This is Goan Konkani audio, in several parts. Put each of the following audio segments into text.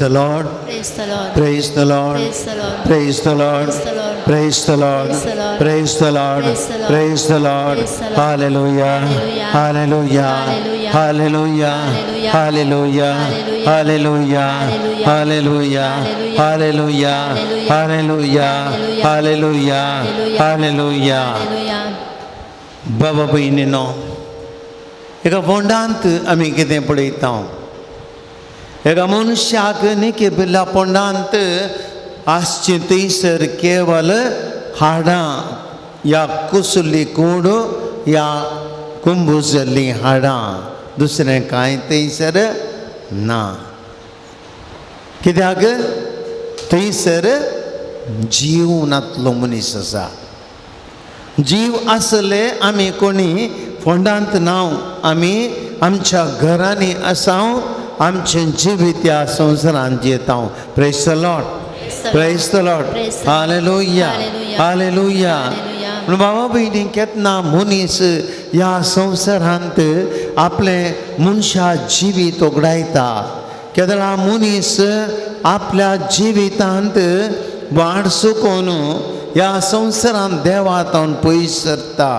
the Lord. Praise the Lord. Praise the Lord. Praise the Lord. Praise the Lord. Praise the Lord. Praise the Lord. Praise the Lord. Praise the Lord. Praise the Lord. Hallelujah. Hallelujah. Hallelujah. Hallelujah. Hallelujah. Hallelujah. Hallelujah. Hallelujah. Hallelujah. Hallelujah. Hallelujah. Hallelujah. Hallelujah. Hallelujah. बाबा भयणीनो, एका फोंडांत आमी कितें पळयता? एका मनशाक निकेबिल्ल्या फोंडांत आसचीं थंयसर केवल हाडां, या कुसुल्ली कूड या कुंबुजल्लीं हाडां, दुसरें कांय थंयसर ना. कित्याक थंयसर जीव नातलो मनीस आसा. जीव आसले आमी कोणी फोंडांत नाव, आमी आमच्या घरांनी आसाव, आमचें जिवीत ह्या संवसारांत जियेता. Praise the Lord. Praise the Lord. Hallelujah. Hallelujah. पूण बाबा भयणी, केन्ना मनीस ह्या संवसारांत आपलें मनशा जिवीत ओगडायता, केदळा मनीस आपल्या जिवितांत वाड चुकोवन ह्या संवसारांत देवा तावन पयस सरता,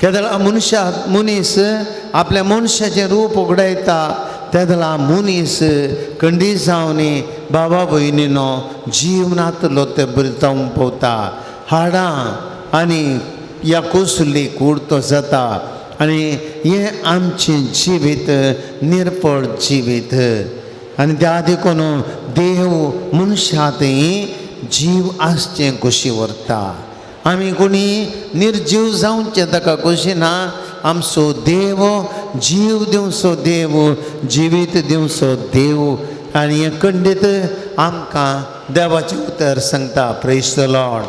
केदळा मनशा मनीस आपल्या मनशाचें रूप उगडायता, तेदळा मनीस कंडी जावनी बाबा भयणीनो जीव नातलो ते बरतावूं पवता. हाडां आनी ह्या कुसुल्ली कूड तो जाता आनी हें आमचें जिवीत निर्फळ जिवीत. आनी त्या देखून देव मनशा थंय जीव आसचें कशी व्हरता. आमी कोणी निर्जीव जावचें ताका कशी ना. आमचो देव जीव दिवचो देव, जिवीत दिवचो देव. आनी हें खंडीत आमकां देवाचें उतर सांगता. Praise the Lord.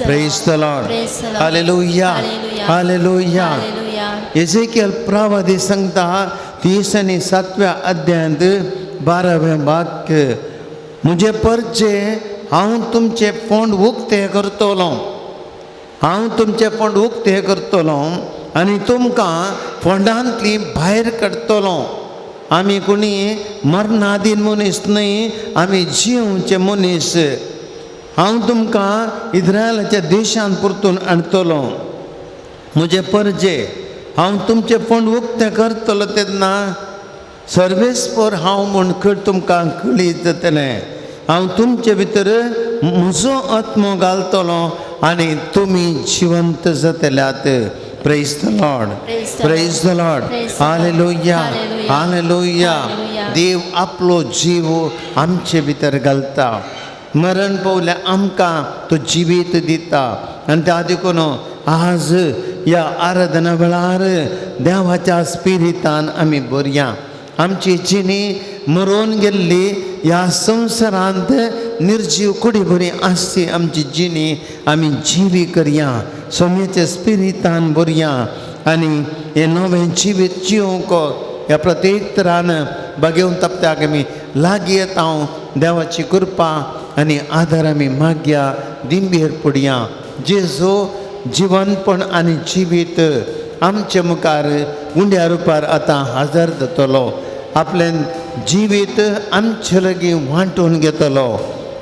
Praise the Lord. Hallelujah. Hallelujah. Ezekiel प्रवादी सांगता 30 आनी 7व्या अध्यायांत 12वें वाक्य, म्हजे परचे हांव तुमचें फोंड उक्तें करतलो, हांव तुमचें फोंड उक्तें करतलो आनी तुमकां फोंडांतली भायर काडटलो. आमी कोणी मरणादीन मनीस न्हय, आमी जिवचे मनीस. हांव तुमकां इस्रायलाच्या देशांत परतून हाडटलो. म्हजे परजे हांव तुमचें फोंड उक्तें करतलो तेन्ना सर्वेस्पर हांव म्हूण तुमकां कळीत जातलें. हांव तुमचे भितर म्हजो आत्मो घालतलो आनी तुमी जिवंत जातल्यात. Praise the Lord. Praise the Lord. Hallelujah. Hallelujah. देव आपलो जीव आमचे भितर घालता. मरण पावल्यार आमकां तो जिवीत दिता. आनी त्या देखून आज ह्या आराधना वेळार देवाच्या स्पिरितान आमी बरया. आमची जिणी मरोवन गेल्ली ह्या संवसारांत निर्जीव कुडी बरी आसची आमची जिणी आमी जिवी करया, सोम्याच्या स्पिरितान बरया आनी हें नवें जिवीत जिवंक ह्या प्रत्येक तरान बागेवन तपत्याक आमी लागीं येता. देवाची कृपा आनी आदार आमी मागया, दिंबेर पडया. जेजू जिवनपण आनी जिवीत आमचे मुखार उंड्या रुपार आतां हजर जातलो. आपलें जिवीत आमचे लागीं वांटून घेतलो,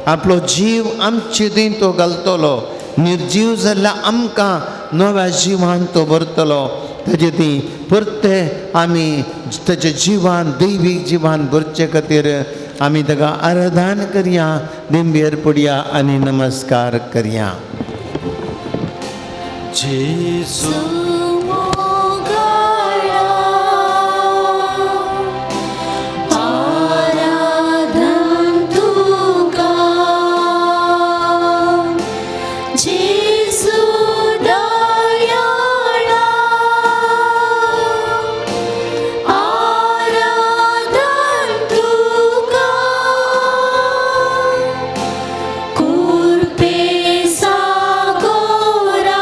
आपलो जीव आमचे थंय तो घालतलो. निर्जीव जाल्ल्या आमकां नव्या जिवान तो भरतलो. ताजे ती परते आमी ताच्या जिवान दैवीक जिवान भरचे खातीर आमी ताका आराधन करया, दिंबेर पडया आनी नमस्कार करया. जेजू Kurpe sagora.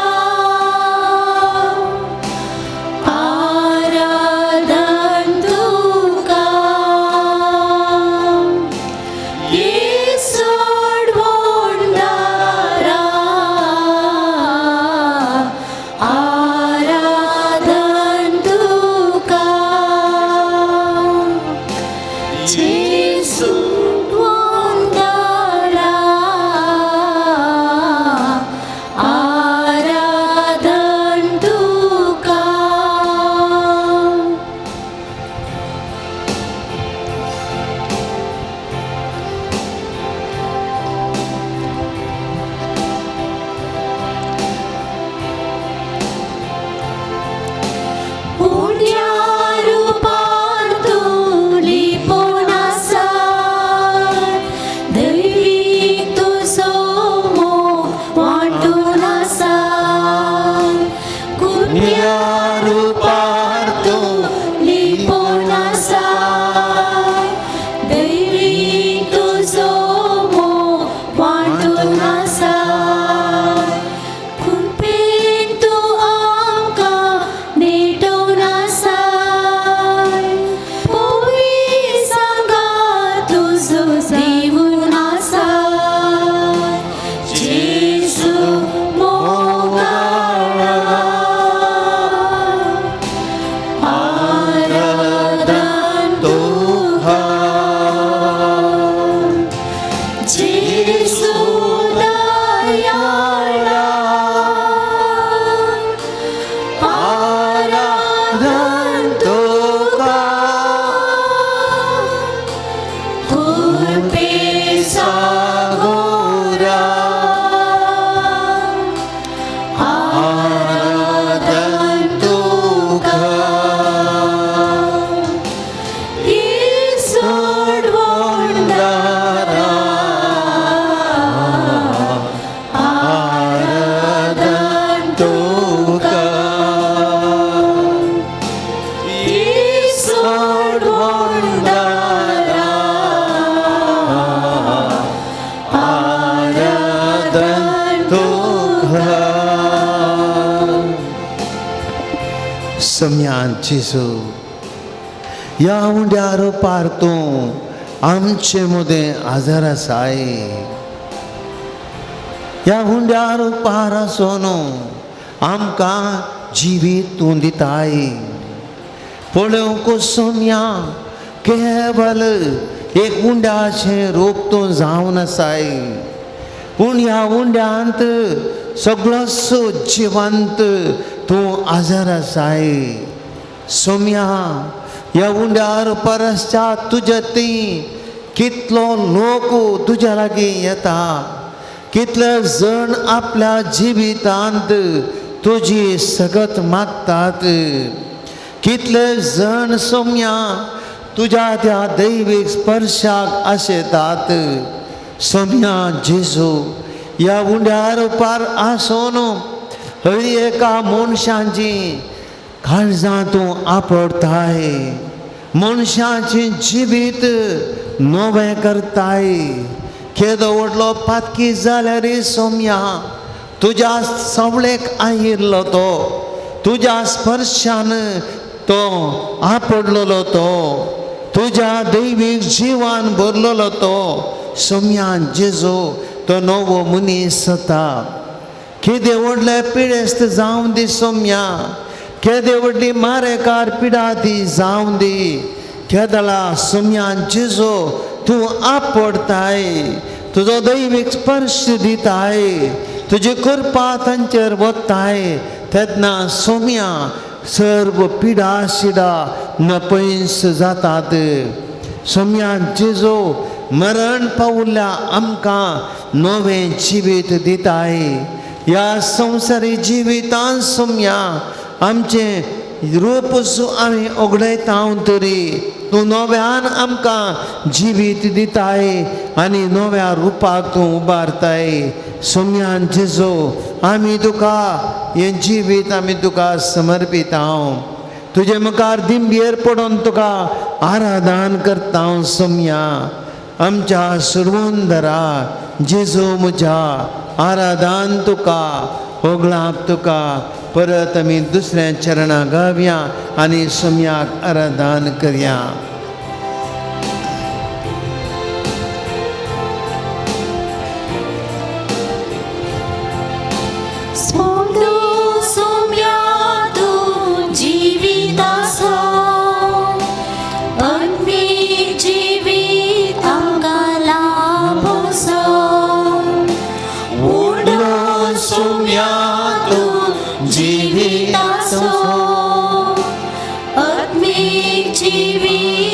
जेजू दयाळा आराधन तुका कृपे सागोरा आराधन तुका सोडवणदारा आराधन तुका सोडवणदारा आराधन तुका. सम्यान जेजू ह्या उंड्यार पार तूं आमचे मदें आजार आसाय. ह्या हुंड्यार पार आसून आमकां जिवीत तूं दिताय. पळोवंक सोम्या केवल एक उंड्याचें रूप तूं जावन आसाय, पूण ह्या उंड्यांत सगळोच जिवंत तूं आजार आसाय. सोम्या ह्या उंड्यार परसच्या तुज्या ती कितलो लोक तुज्या लागीं येता, कितले जण आपल्या जिवितांत तुजी सगत मागतात, कितले जण सोम्या तुज्या त्या दैवीक स्पर्शाक आशेतात. सोम्या जेजू ह्या उंड्यार पार आसून हर एका मनशांची काळजां तूं आपडताय, मनशाचें जिवीत नवें करताय. केदो व्हडलो पातकी जाल्यार सोम्या तुज्या सवळेक आयिल्लो तो, तुज्या स्पर्शान तो आपडलेलो तो, तुज्या दैवीक जिवान भरलेलो तो सोम्या जेजू तो नवो मनीस जाता. केदे व्हडले पिडेस्त जावं दी सोम्या, केदे व्हडली मारेकार पिडा ती जावं दी, केदळा सोम्या जेजू तूं आपडताय, तुजो दैवीक स्पर्श दिताय, तुजी कृपा तांचेर वताय. तेन्ना सोम्या सर्व पिडा शिडा नपयस जातात. सोम्या जेजू मरण पावल्या आमकां नवें जिवीत दिताय. ह्या संवसारी जिवितान सोम्या आमचें रूप आमी ओगडयता तरी तूं नव्यान आमकां जिवीत दिताय आनी नव्या रुपाक तूं उबारताय. सोम्यान जेजू आमी तुका हें जिवीत आमी तुका समर्पिता. तुजे मुखार दिंबेर पडून तुका आराधन करता. सोम्या आमच्या सुरवंदरा जेजू म्हज्या आराधन तुका होगळाप तुका. परत आमी दुसऱ्या चरणां गावया आनी सोम्याक आराधन करया. सोम्या तूं जिवीत आसा, आत्मीक जिवीत आमकां लाभ आसा. उडो सोम्या तूं जिवीत आसा, आत्मीक जिवीत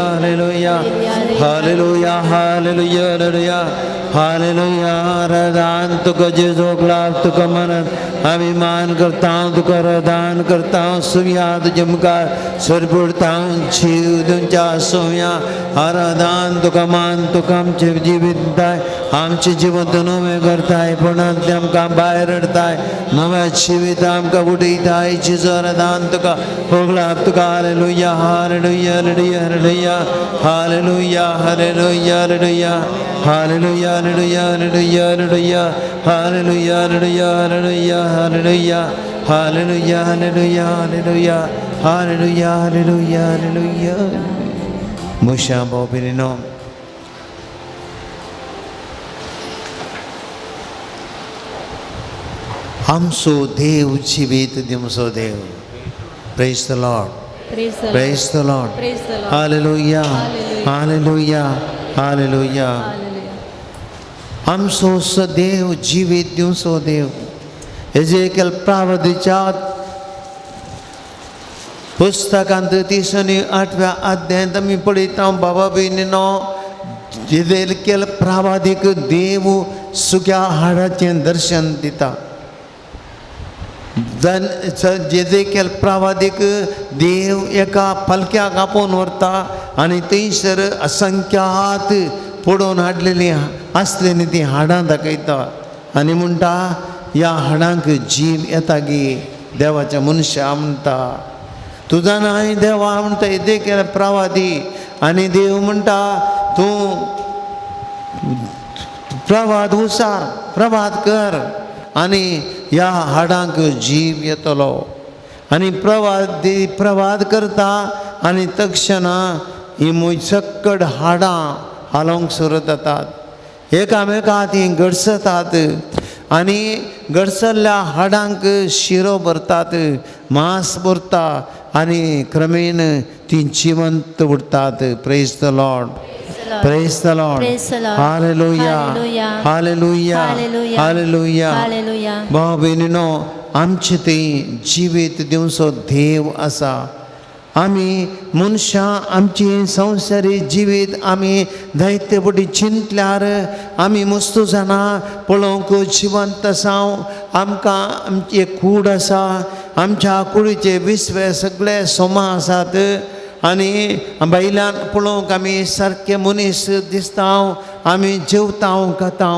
Hallelujah, hallelujah, hallelujah, hallelujah, hallelujah. रदान तुका जेजू गुलाब तुका मनत अभिमान करता तुका रदान करता सुव्या तुजे मुखार सरपुरता जीव तुमच्या सोम्या आराधान तुका मान तुका आमचें जिवीत दिताय आमचें जिवन तूं नवें करताय पूण आमकां भायर हाडताय नव्या जिवीत आमकां उडयताय जेजू आराधान तुका होगलाब तुका hallelujah hallelujah hallelujah hallelujah hallelujah hallelujah hallelujah hallelujah hallelujah hallelujah hallelujah hallelujah hallelujah hallelujah hallelujah hallelujah hallelujah hallelujah hallelujah. मुशा भाव आमचो देव जिवीत दिवचो देव. Praise the Lord. Praise the Lord. Hallelujah hallelujah hallelujah. आमचो देव जिवीत दिवचो देव. एजेकेल प्रावदीच्या पुस्तकांत 38व्या अध्यायांत आमी पळयता बाबा भयणीनो एजेकेल प्रावादीक देव सुक्या हाडाचें दर्शन दिता. जेजेकेल प्रावादीक देव एका पालक्याक आपोवन व्हरता आनी थंयसर असंख्यात पडोवन हाडलेलीं आसलेलीं तीं हाडां दाखयता आनी म्हणटा ह्या हाडांक जीव येता गी देवाच्या मनशा म्हणटा तूं जाणाय देवा म्हणटा एजेकेल प्रावादी आनी देव म्हणटा तूं प्रवाद उसार प्रवाद कर आनी ह्या हाडांक जीव येतलो. आनी प्रवाद प्रवाद करता आनी तक्षणा ही सक्कड हाडां हालोवंक सुरू जातात एकामेका तीं गडसतात आनी गडसल्ल्या हाडांक शिरो भरतात मांस भरता आनी क्रमेण तीं जिवंत उरतात. Praise the Lord. Praise the Lord. Hallelujah hallelujah hallelujah. भाव भयणीनो आमचें थंय जिवीत दिवचो देव आसा. आमी मनशां आमची संवसारी जिवीत आमी जायते फावटी चिंतल्यार आमी मस्तू जाणां पळोवंक जिवंत आसा आमकां आमची एक कूड आसा आमच्या कुडीचे विस्वे सगळे सोमा आसात आनी भायल्यान पळोवंक आमी सारके मनीस दिसता आमी जेवता खाता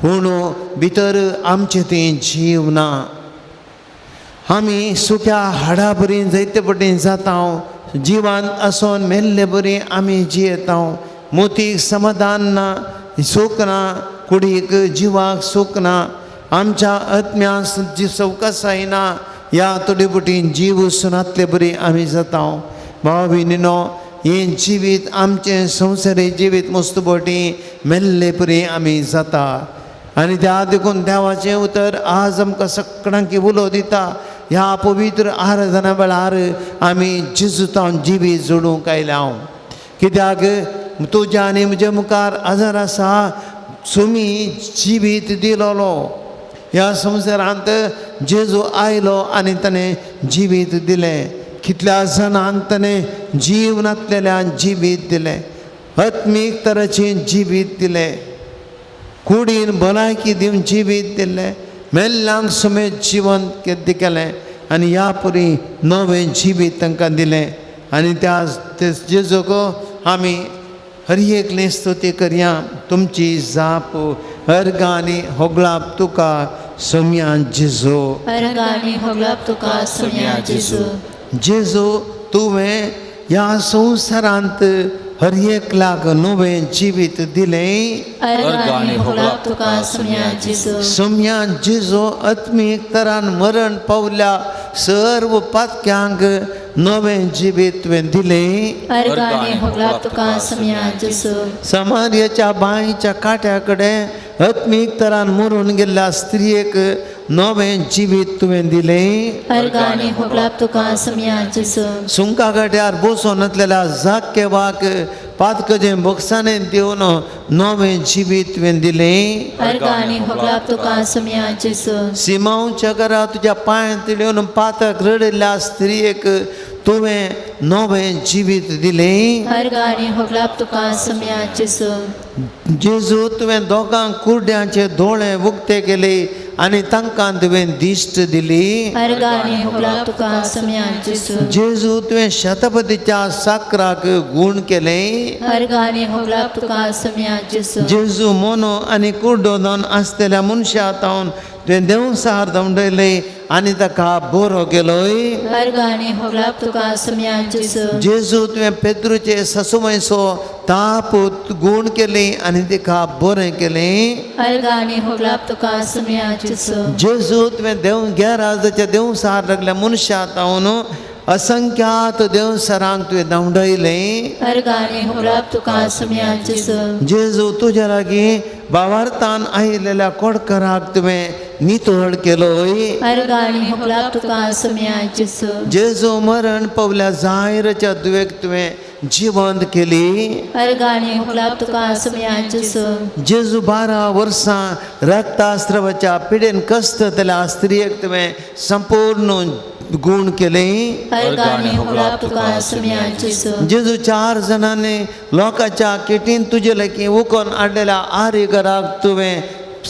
पूण भितर आमचें थंय जीव ना. आमी सुक्या हाडा बरी जायते फावटी जाता जिवान आसून मेल्ले बरी आमी जियेता मोतीक समाधान ना सूख ना कुडीक जिवाक सूख ना आमच्या आत्म्याक जी सवकासाय ना ह्या थोडे फावटी जीव सुनातले बरी आमी जाता. भाव भयणीनो हें जिवीत आमचें संवसारी जिवीत मस्त फावटी मेल्ले बरी आमी जाता आनी त्या देखून देवाचें उतर आज आमकां सगळ्यांक उलो दिता ह्या पवित्र आराधना वेळार आमी जेजूतावन जिवीत जोडूंक आयल्या. कित्याक तुज्या आनी म्हज्या मुखार आजार आसा सुमी जिवीत दिलोलो ह्या संवसारांत जेजू आयलो आनी ताणें जिवीत दिलें. कितल्या जाणांक ताणें जीव नासलेल्यान जिवीत दिलें आत्मीक तराचें जिवीत दिलें कुडीन भलायकी दिवन जिवीत दिलें मेल्ल्यांक समेत जिवन केलें आनी ह्या परी नवें जिवीत तांकां दिलें. आनी त्या जेजूक आमी हर एकली स्तुती करया. तुमची जाप अर्गां आनी होगळाप तुका सोम्या जेजू. अर्गां आनी होगळाप तुका सोम्या जेजू. जेजू तुवें ह्या संवसारांत हर एकल्याक नवें जिवीत दिलें. अर्गां आनी होगळाप तुका सोम्या जेजू. सोम्या जेजू आत्मीक तरान मरण पावल्या सर्व पातक्यांक नवें जिवीत तुवें दिलें. अर्गां आनी होगळाप तुका सोम्या जेजू. समार्याच्या बांयच्या काट्या कडेन आत्मीक तरान मरून गेल्ल्या स्त्रियेक नवें जिवीत तुवें दिलें. अर्गां आनी होगळाप तुका सोम्या जेजू. सुंका काट्यार बसून आसलेल्या जाकेवाक पातकजें बोक्साणें दिवन नवें जिवीत तुवें दिलें. अर्गां आनी होगळाप तुका सोम्या जेजू. सिमांवच्या घरा तुज्या पांयांत येवन पातक रडिल्ल्या स्त्रियेक तुवें नवें जिवीत दिलें। अर्गां आनी होगलाप तुका सोम्या जेजू। जेजू तुवें दोगांक कुर्ड्यांचे दोळे उक्ते केले आनी तांकां तुवें दिश्ट दिली। अर्गां आनी होगलाप तुका सोम्या जेजू। जेजू तुवें शतपतीच्या साकराक गूण केलें। अर्गां आनी होगलाप तुका सोम्या जेजू। जेजू मोनो आनी कुर्डो जावन आसतल्या मनशा तावन तुवें देंवसार धांवडयले आनी ताका बरो केलोय। अर्गां आनी होगलाप तुका सोम्या जेजू। जेजू तुवें पेद्रूचे ससुमयसो ताप गूण केली आनी तिका बरें केलें। अर्गां आनी होगलाप तुका सोम्या जेजू। जेजू तुवें देव गेराजाच्या देंवसार लागल्या मनशा तावन असंख्यात देवसरांक तुवें धांवडयलें। अर्गां आनी होगलाप तुका सोम्या जेजू। जेजू तुज्या लागीं बावार्थान आयिल्ल्या कोडकराक तुवें नितळ केलोय। अर्गां आनी होगलाप तुका सोम्या जेजू। जेजू मरण पावल्या जायराच्या दुवेक तुवें जिवंत केली। अर्गां आनी होगलाप तुका सोम्या जेजू। जेजू 12 वर्सां रक्तास्रावाच्या पिडेन कसतल्या स्त्रियेक तुवें संपूर्ण गूण केले। अर्गां आनी होगलाप तुका सोम्या जेजू। जेजू 4 जाणांनी लोकांच्या किटीन तुजे लागीं उकोन हाडलेल्या आरेगराक तुवें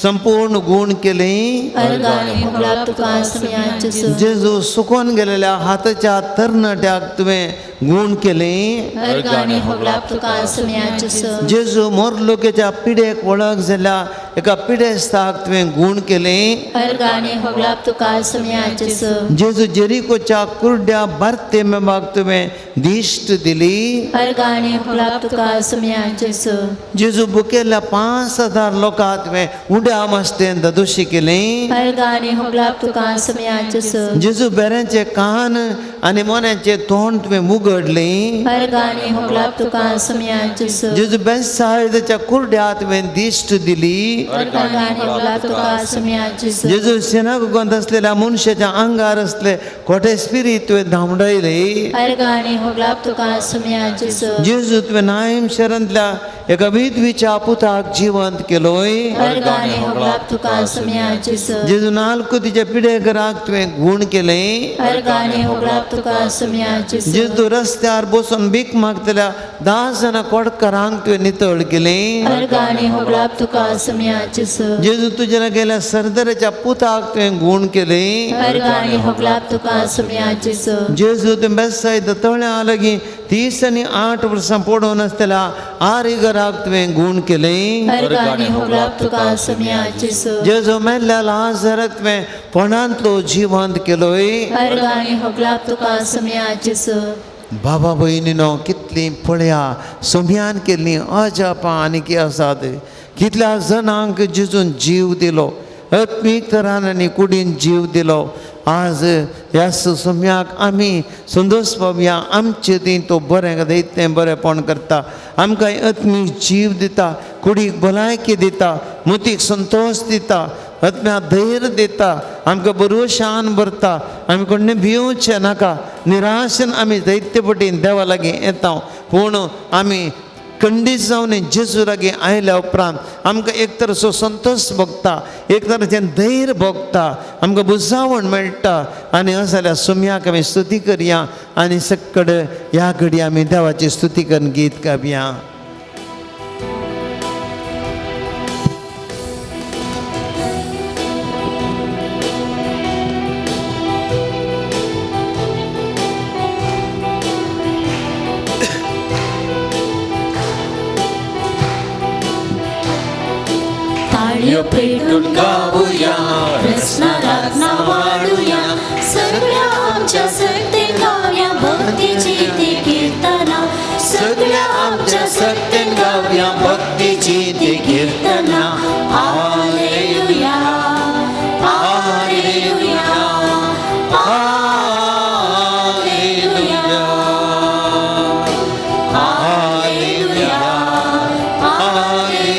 संपूर्ण गूण केले। अर्गां आनी होगलाप तुका सोम्या जेजू। जेजू सुकोन गेलेल्या हाताच्या तरणाट्याक तुवें गूण केले। अर्गां आनी होगलाप तुका सोम्या जेजू। जेजू मोरलोकेच्या पिडेक वळख जाल्या एका पिडेस्ताक तुवें गूण केले। अर्गां आनी होगलाप तुका सोम्या जेजू। जेजू जेरिकोच्या कुर्ड्या बार्तेमेबाक तुवें दिश्ट दिली। अर्गां आनी होगलाप तुका सोम्या जेजू। जेजू बुकेल्या 5000 लोकांक तुवें उड्या मास्टेन ददोशी केली। अर्गां आनी होगलाप तुका सोम्या जेजू। जेजू बेऱ्यांचे कान आनी मोन्याचे तोंड तुवें उगडले। अर्गां आनी होगलाप तुका सोम्या जेजू। जेजू बेसायदाच्या कुर्ड्या तुवें दिश्ट दिली। अर्गां आनी होगलाप तुका सोम्या जेजू। जेजू सिनागोगांत आसलेल्या मनशाच्या आंगार आसले खोटे स्पिरीत तुवें धांवडायले। अर्गां आनी होगलाप तुका सोम्या जेजू। जेजू तुवें नायम शहरांतल्या एका विधवीच्या पुताक जिवंत केलोय। अर्गां आनी होगलाप तुका सोम्या जेजू। जेजू नालकुतीच्या पिडेघराक तुवें गूण केलें। अर्गां आनी होगलाप तुका सोम्या जेजू। जेजू रस्त्यार बसून भीक मागतल्या 10 जाणां कोडकरांक तुवें नितळ केलें। अर्गां आनी होगलाप तुका सोम्या जेजू। जेजू तुज्या गेल्या सरदाराच्या पुताक तुवें गूण केलें। अर्गां आनी होगलाप तुका सोम्या जेजू। जेजू तुवें बेसायदा तळ्या लागीं 38 वर्सां पडोवन आसतल्या आरेगराक तुवें गूण केलें। अर्गां आनी होगलाप तुका सोम्या जेजू। जेजू मेल्ल्या लाजराक तुवें फोंडांतलो जिवंत केलोय। अर्गां आनी होगलाप तुका सोम्या जेजू। बाबा भयणीनो कितलीं पळया सोम्यान केल्लीं अजापां आनी कितें आसात। कितल्या जाणांक जेजून जीव दिलो, आत्मीक तरान आनी कुडीन जीव दिलो। आज ह्या सोम्याक आमी संतोश पावया। आमचे थंय तो बरें तें बरेंपण करता, आमकां आत्मीक जीव दिता, कुडीक भलायकी दिता, मुतीक संतोश दिता, आत्म्या धैर्य दिता, आमकां बरो शान भरता। आमी कोण्णें भिवचें नाका, निराशेन आमी दैत्य पटीन देवा लागीं येता। पूण आमी खंडीत जावन जेजू लागीं आयल्या उपरांत आमकां एक तरेचो संतोश भोगता, एक तरेचें धैर्य भोगता, आमकां बुजावण मेळटा। आनी अशें जाल्यार सोम्याक आमी स्तुती करया आनी सकड ह्या घडी आमी देवाची स्तुती करून गीत गावया। पेटून गाऊया, रसनारात नावाडूया, सगळ्या आमच्या सत्तेन गाऊया भक्तीची ती कीर्तना, सगळ्या आमच्या सत्तेन गाऊया भक्तीची ती कीर्तना। Hallelujah, hallelujah, hallelujah, hallelujah, hallelujah.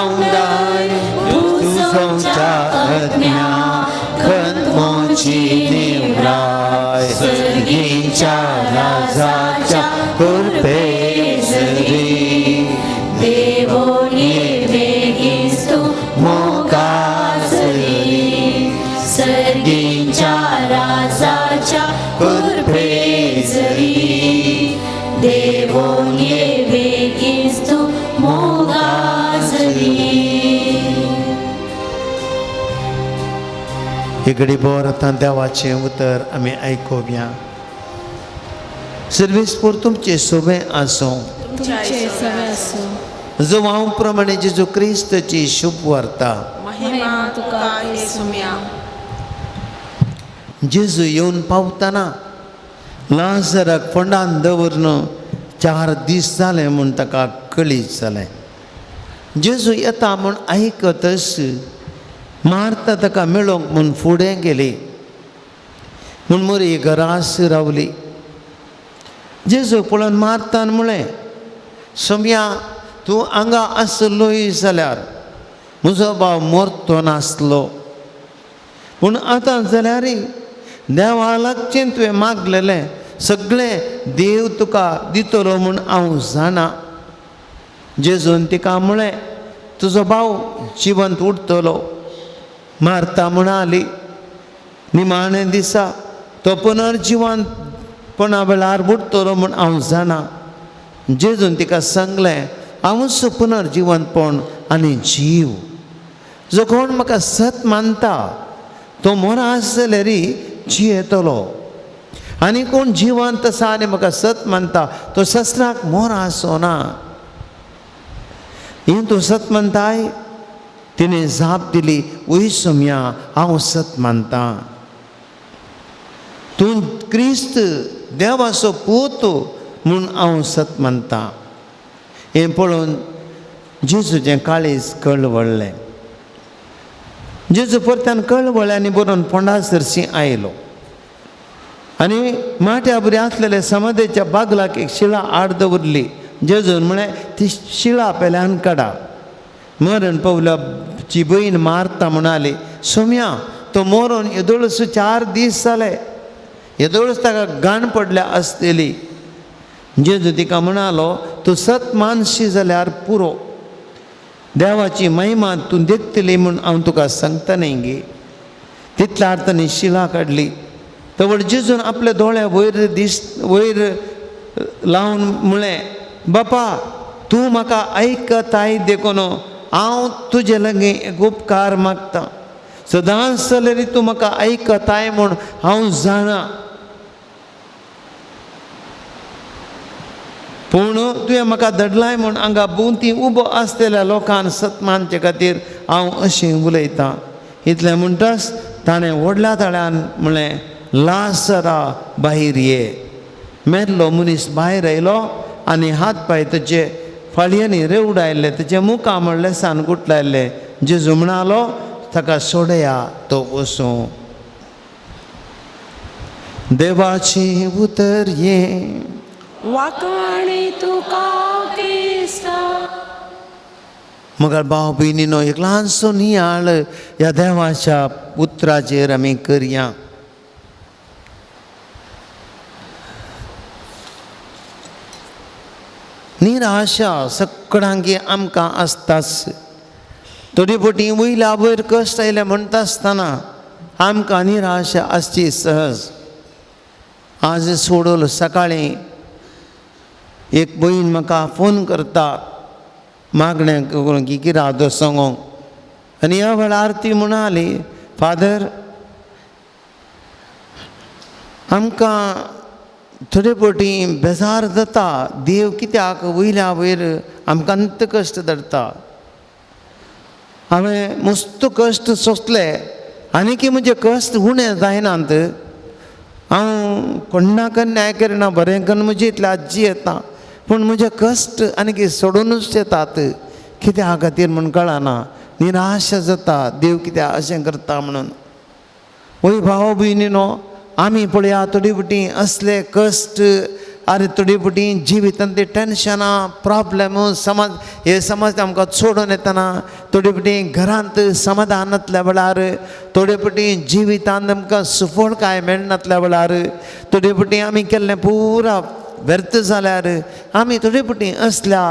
पावंडाय तुजोच्या आज्ञा खंत मोची निवराय सर्गीच्या राजाच्या कृपेसरी देवोन ये बेगीन तूं मोगासरी सर्गीच्या राजाच्या कृपेसरी देवोन ये बेगीन तूं मोगासरी. इकडे बोर आतां देवाचें उतर आमी आयकुया. सर्वेस्पोर तुमचें सोबें आसूं. तुमचे सगळे आसूं. जुवांव प्रमाणे जेजू क्रिस्तची शुभ वार्ता. महिमा तुका येसुम्या. जेजू येवन पावतना लाजराक फोंडान दवरून 4 दीस जाले म्हूण ताका कळीत जालें. जेजू येता म्हूण आयकतच मार्ता ताका मेळोंक म्हूण फुडें गेली म्हूण मोरी घरास रावली. जेजू पळोवन मार्तान म्हळें, सोम्या तूं हांगा आसलोय जाल्यार म्हजो भाव मरतो नासलो, पूण आतां जाल्यार देवा लागचें तुवें मागलेलें सगळें देव तुका दितलो म्हूण हांव जाणा. जेजून तिका म्हळें, तुजो भाव जिवंत उरतलो. मार्ता म्हणाली, निमाणे दिसा तो पुनर्जिवंतपणा वेळार उरतलो म्हूण हांव जाणा. जेजून तिका सांगलें, हांवूच पुनर्जिवंतपण आनी जीव. जो कोण म्हाका सत मानता तो मोरा आस जाल्यार जियेतलो, आनी कोण जिवंत आसा आनी म्हाका सत मानता तो ससराक मोर आसो ना. हें तूं सत मानताय? तिणें जाप दिली, वय सोम्या, हांव सत मानता. तूं क्रिस्त देवाचो पूत म्हूण हांव सत मानता. हें पळोवन जेजूचें काळीज कळवळ्ळें. जेजू परत्यान कळवळ्यांनी बरोवन फोंडा सरशी आयलो आनी माट्या बरी आसलेल्या समाधेच्या बागलाक एक शिळा आड दवरली. जेजून म्हळें, ती शिळा पेल्यान काडा. मरण पावल्याची भयण मारता म्हणाली, सोम्या तो मरोन येदोळस 4 दीस जाले, येदोळस ताका गाण पडल्या आसतली. जेजू तिका म्हणालो, तूं सत मानशी जाल्यार पुरो, देवाची महिमा तूं देखतली म्हूण हांव तुका सांगता न्ही गे. तितल्या ताणें शिळा काडली. तवळ जेजून आपल्या दोळ्या वयर दीस वयर लावन म्हळें, बापा तूं म्हाका आयकताय देखून हांव तुजे लागीं एक उपकार मागता. सदांच जाल्यार तूं म्हाका आयकताय म्हूण हांव जाणा, पूण तुवें म्हाका धाडलाय म्हूण हांगा भोंवती उबो आसलेल्या लोकांक सत मानचे खातीर हांव अशें उलयतां. इतलें म्हणटाच ताणें व्हडल्या ताळ्यान म्हळें, लाजरा भायर ये. मेल्लो मनीस भायर आयलो आनी हात पांय ताचे फाळयांनी रेवडायल्ले, ताचे मुखार म्हणलें सान गुटलायल्लें. जेजू म्हणालो, ताका सोडया, तो वसूं. देवाचें उतर हें. वाखाणी तुका क्रिस्ता. मगर भाव भयणीनो, एक ल्हानसो नियाळ ह्या देवाच्या उतराचेर आमी करया. निराशा सगळ्यांकी आमकां आसताच. थोडी फावटी वयल्या वयर कश्ट आयले म्हणटा आसतना आमकां निराशा आसची सहज. आज सोडोल सकाळीं एक भयण म्हाका फोन करता मागणें करूंक की किरादो सांगोंक, आनी ह्या वेळार ती म्हणाली, फादर आमकां थोडे फावटी बेजार जाता, देव कित्याक वयल्या वयर आमकां अंत कश्ट धरता. हांवें मस्त कश्ट सोंसले आनी म्हजे कश्ट उणें जायनात. हांव कोणाक न्याय करिना, बरें करून म्हजी इतली आजी येता, पूण म्हजे कश्ट आनी सोडूनच येतात. कित्या खातीर म्हूण कळना, निराशा जाता, देव कित्याक अशें करता म्हणून. वय भाव भयणीनो, आमी पळया थोडी फावटी असले कश्ट आनी थोडी फावटी जिवितांत ती टेन्शनां प्रॉब्लेम समज हे समज आमकां सोडून येतना थोडे फावटी घरांत समाधान नासल्या वेळार थोडे फावटी जिवितांत आमकां सुफळ कांय मेळनासल्या वेळार थोडे फावटी आमी केल्लें पुरा व्यर्थ जाल्यार आमी थोडे फावटी असल्या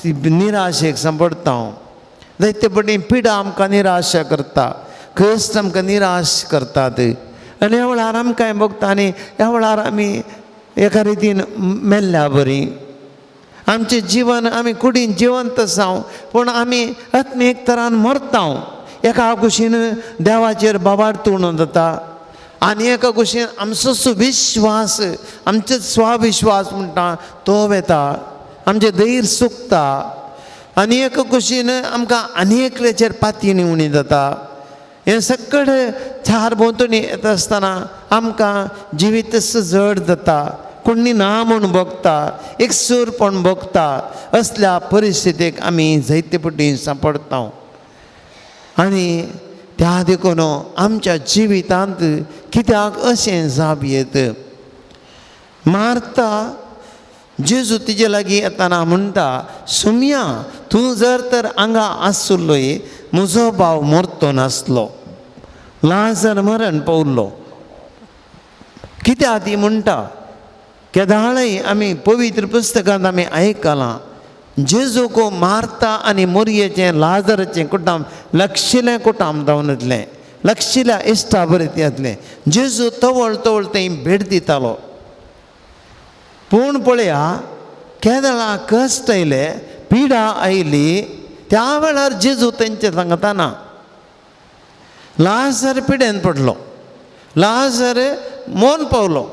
निराशेक सांपडटा. जायते फावटी पिडा आमकां निराशा करता, कश्ट आमकां निराश करतात आनी ह्या वेळार आमकां भोगता आनी ह्या वेळार आमी एका रितीन मेल्ल्या बरी आमचें जिवन आमी कुडीन जिवंत आसाव पूण आमी आत्मीक तरान मरता. एका कुशीन देवाचेर बाबार्थ उणून जाता आनी एका कुशीन आमचो विश्वास आमचो स्वाविश्वास म्हणटा तो वेता, आमचें धैर्य सुकता आनी एका कुशीन आमकां आनी एकल्याचेर पातयेन उणी जाता. हें सगळें चार भोंवतणी येता आसतना आमकां जिवीत जड जाता, कोणी ना म्हूण भोगता, एक सूरपण भोगता. असल्या परिस्थितीक आमी जायते फावटी सांपडटा आनी त्या देखून आमच्या जिवितांत कित्याक अशें जाप येत. मार्ता जेजू तिजे लागीं येतना म्हणटा, सुमया तूं जर तर हांगा आसलोय म्हजो भाव मरतो नासलो, लाजर मरण पावल्लो. कित्याक ती म्हणटा? केदाळय आमी पवित्र पुस्तकांत आमी आयकलां जेजूक मार्ता आनी मोरयेचें लाजराचें कुटाम लक्षिलें कुटाम जावन येतलें, लक्षिल्या इश्टा बरें येतलें. जेजू तवळ तवळ थंय भेट दितालो पूण पळया केदळा कश्ट आयले, पिडा आयली त्या वेळार जेजू तेंचे सांगता ना. लाजर पिडेन पडलो, लाजर मोन पावलो.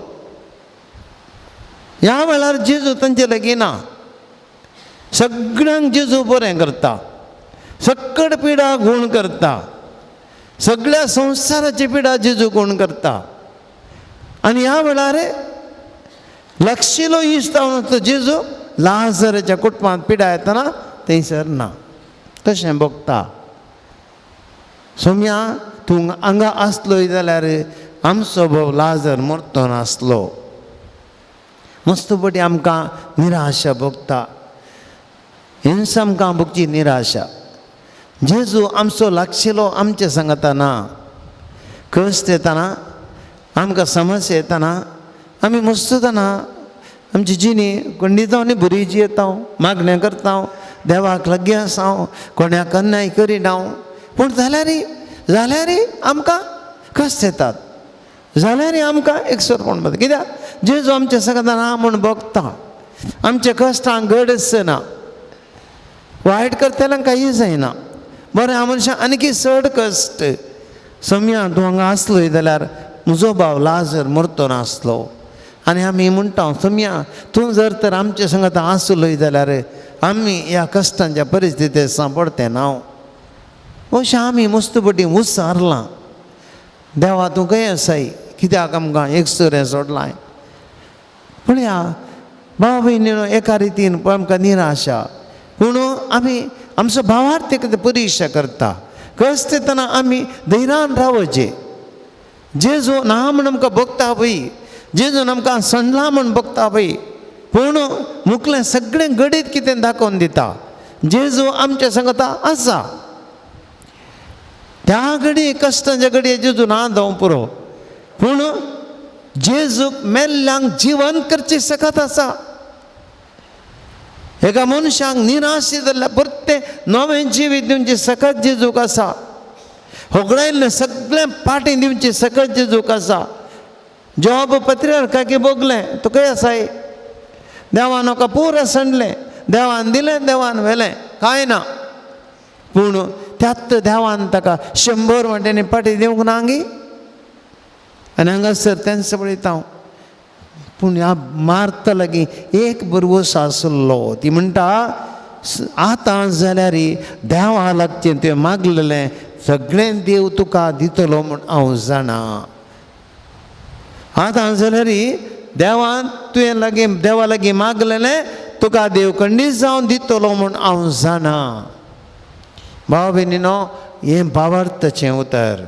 ह्या वेळार जेजू तांचे लागीं ना. सगळ्यांक जेजू बरें करता, सगळ पिडा गूण करता, सगळ्या संवसाराची पिडा जेजू गूण करता. आनी ह्या वेळार लक्षिलो इश्ट जावन जेजू लाजराच्या कुटुंबांत पिडा येतना थंयसर ना. तशें भोगता. सोम्या तूं हांगा आसलोय जाल्यार आमचो भाव लाजर मरतो नासलो. मस्त पटी आमकां निराशा भोगता, हिंसा आमकां भोगची निराशा. जेजू आमचो लागशिलो आमचें सांगता ना. कश्ट येतना आमकां समस्या येतना आमी मस्ततना आमची जिणी खंडीत आनी बरी जियेता, मागणें करता, देवाक लागीं आसा, कोणाक अन्याय करिना, पूण जाल्यार जाल्यार आमकां कश्ट येतात, जाल्यार आमकां एकसरपण जाता. कित्याक जेजू आमच्या सांगता ना म्हूण भोगता, आमच्या कश्टांक गड आसना, वायट करतल्यांक कांय जायना. बरें हांव मनशां आनीक चड कश्ट. सम्या तूं हांगा आसलोय जाल्यार म्हजो भाव लाजर मरतो नासलो. आनी आमी म्हणटा सम्या तूं जर तर आमचे सांगता आसलोय जाल्यार आमी ह्या कश्टांच्या परिस्थितींत सांपडते ना. अशें आमी मस्त पटी उसारलां. देवा तूं खंय आसाय, कित्याक आमकां एकसुरें सोडलां? पळया भाव भयणीनो एका रितीन आमकां निराशा, पूण आमी आमचो भावार्थ परिक्षा करता. कश्ट येतना आमी धैर्यान रावचें. जेजू ना म्हूण आमकां भोगता पळय, जेजून आमकां सणला म्हूण भोगता पळय, पूण मुखलें सगळें घडीत कितें दाखोवन दिता. जेजू आमच्या सांगता आसा. त्या घडये कश्टांच्या घडये जेजू ना जावं पुरो, पूण जेजूक मेल्ल्यांक जिवन करची सकत आसा. एका मनशाक निराश जाल्ल्या परतें नवें जिवीत दिवची सकत जेजूक आसा. होगडायल्लें सगळें पाटी दिवची सकत जेजूक आसा. जॉब पत्रियार्काकी भोगलें तुका आसाय, देवान म्हाका पुरो सांडलें, देवान दिलें, देवान व्हेलें, कांय ना. पूण त्यात देवान ताका 100 वांट्यांनी पाटी दिवंक ना गी. आनी हांगासर तेंच पळयता हांव. पूण ह्या मार्ता लागीं एक बरवस आसलो. ती म्हणटा आतां जाल्यार देवा लागचें तुवें मागलेलें सगळें देव तुका दितलो म्हूण हांव जाणा. आतां जाल्यार देवान तुवें लागीं देवा लागीं मागलेलें तुका देव खंडीत जावन दितलो म्हूण हांव जाणा. भाव भयणीनो हें भावार्थाचें उतर.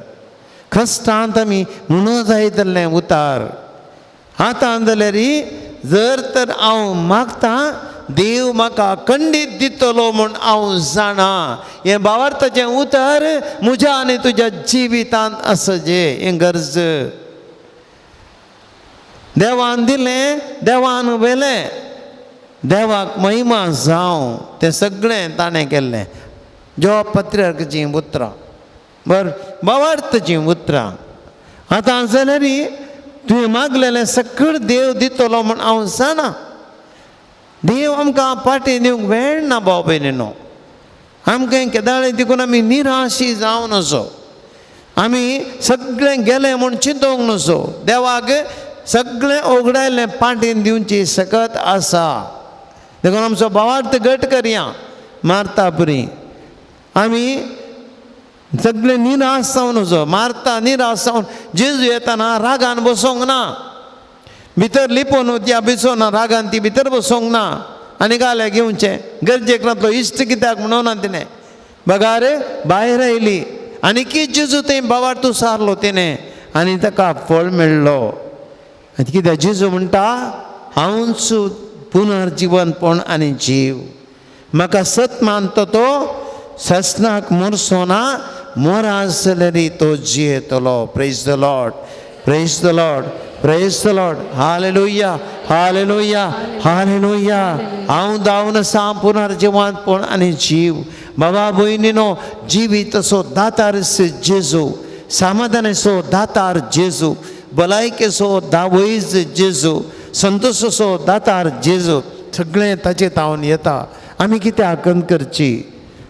कश्टांत आमी म्हणून जाय जाल्लें उतार. आतां जाल्यार जर तर हांव मागता देव म्हाका खंडीत दितलो म्हूण हांव जाणा. हें भावार्थाचें उतर म्हज्या आनी तुज्या जिवितांत आसचें हें गरज. देवान दिलें देवान व्हेलें, देवाक महिमा जावं, तें सगळें ताणें केल्लें. जो पत्रिकाचीं उतरां बरें भावार्थाचीं उतरां. आतां जाल्यार तुवें मागलेलें सगळें देव दितलो म्हूण हांव जाणा. देव आमकां पाटी दिवंक वेळ ना भाव भयणीनो. आमकां केदाळे देखून आमी निराशी जावं नजो, आमी सगळें गेलें म्हूण चिंतूंक नजो. देवाक सगळें ओगडायलें पाटीन दिवची सकत आसा. देखून आमचो भावार्थ घट करया. मारता बरी आमी सगळे निराश जावन नजो. मारता निराश जावन जेजू येताना रागान बसोंक ना, भितर लिपोवन त्या बिसोना रागान ती भितर बसोंक ना आनी गाले घेवचें गरजेक नातलो इश्ट कित्याक म्हणून ना तिणें बगार भायर आयली आनी की जेजू थंय भावार्थ सारलो तिणें आनी ताका फळ मेळ्ळो. आनी कित्याक जेजू म्हणटा हांवच पुनर्जिवनपण आनी जीव, म्हाका सत मानता तो ससनाक मोरसो ना, मोरा आसल्यार तो जियेतलो. Praise the Lord, praise the Lord, praise the Lord. Hallelujah, hallelujah, hallelujah. हांव धांवन आसा पुनर्जिवनपण आनी जीव. बाबा भयणीनो जिवीत असो दातार जेजू, समाधानाचो दातार जेजू, भलायकेचो दावैज जेजू, संतोषाचो दातार जेजू, सगळें ताचे तावन येता. आमी कित्याक आकंद करची,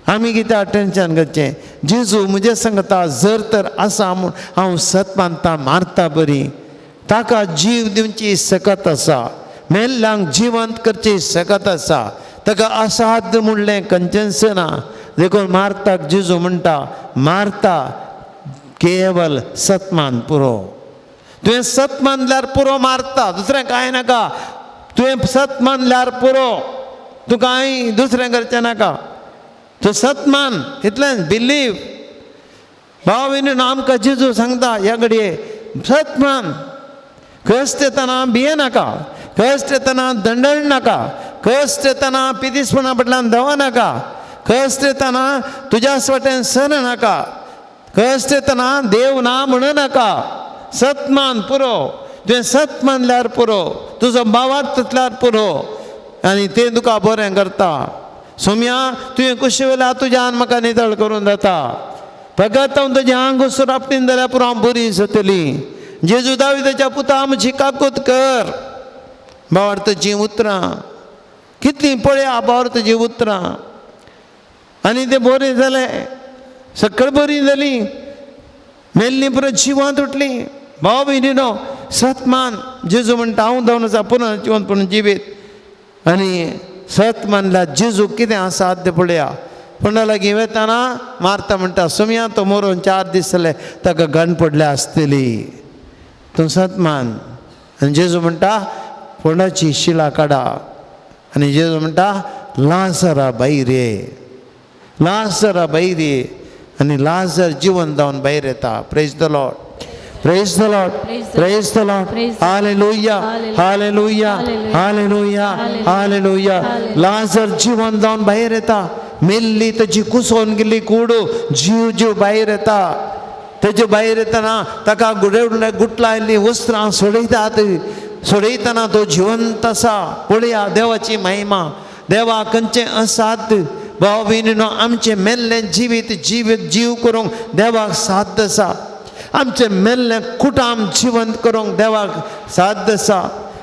आमी कित्याक टेंशन करचें? जेजू म्हजे सांगता जर तर आसा म्हूण हांव सत मानता मारता बरी, ताका जीव दिवची सकत आसा, मेल्ल्यांक जिवंत करची सकत आसा, ताका असाध्य म्हणलें खंयचेंच ना. देखून मारताक जेजू म्हणटा मारता केवल सतमान पुरो. तुवें सत मानल्यार पुरो मारता, दुसरें कांय नाका. तुवें सत मानल्यार पुरो, तूं कांय दुसरें करचें नाका. तूं सत मान, इतलें बिलीव. भाव भयणीनो आमकां जेजू सांगता ह्या घडये सत मान. कश्ट येतना भिये नाका, कश्ट येतना दंडण नाका, कश्ट येतना पिदीसपणा फाटल्यान धांव नाका, कश्ट येतना तुज्याच वाटेन सर नाका, कश्ट येतना देव ना म्हणू नाका. सत मान पुरो. तुवें सत मानल्यार पुरो, तुजो भावार्थ तितल्यार पुरो आनी तें तुका बरें करता. सोम्या तुवें कुशी वेल्यार तुज्यान म्हाका नितळ करून जाता, फकत हांव तुजें आंग आपटीन जाल्यार पुरो हांव बरी जातली. जेजू दाविदाच्या पुता म्हजी काकूत कर. भावार्थाचीं उतरां कितलीं पळया, भावार्थाचीं उतरां. आनी तें बरें जालें, सगळें बरीं जालीं, मेल्लीं परत जिवांत उठलीं. भाव भयणीनो सत मान. जेजू म्हणटा हांव जावन आसा पुनर्जिवनपण जिवीत. आनी सत मानल्यार जेजू कितें आसा तें पळया. पूण लागीं वेताना मारता म्हणटा सोम्या तो मरोन 4 दीस जाले ताका गण पडल्या आसतली, तूं सत मान. आनी जेजू म्हणटा फोंडाची शिला काडा. आनी जेजू म्हणटा लाजरा भायर ये, लाजरा भायर ये. आनी लाजर जिवन जावन भायर येता. Praise the Lord, praise the Lord, praise the Lord. Hallelujah, hallelujah, hallelujah, hallelujah. Lazar जिवन जावन भायर येता. मेल्ली ताजी कुसोवन गेल्ली कूड जीव जीव भायर येता. तेजे भायर येतना ताका गुटलायल्लीं वस्त्रां सोडयतात. सोडयतना तो जिवंत आसा. पळया देवाची महिमा. देवा खंयचें असाध्य. भाव भयणीनो आमचें मेल्लें जिवीत जिवीत जीव करूंक देवाक साध्य आसा. आमचें मेल्लें कुटाम जिवंत करूंक देवाक साध्य आसा.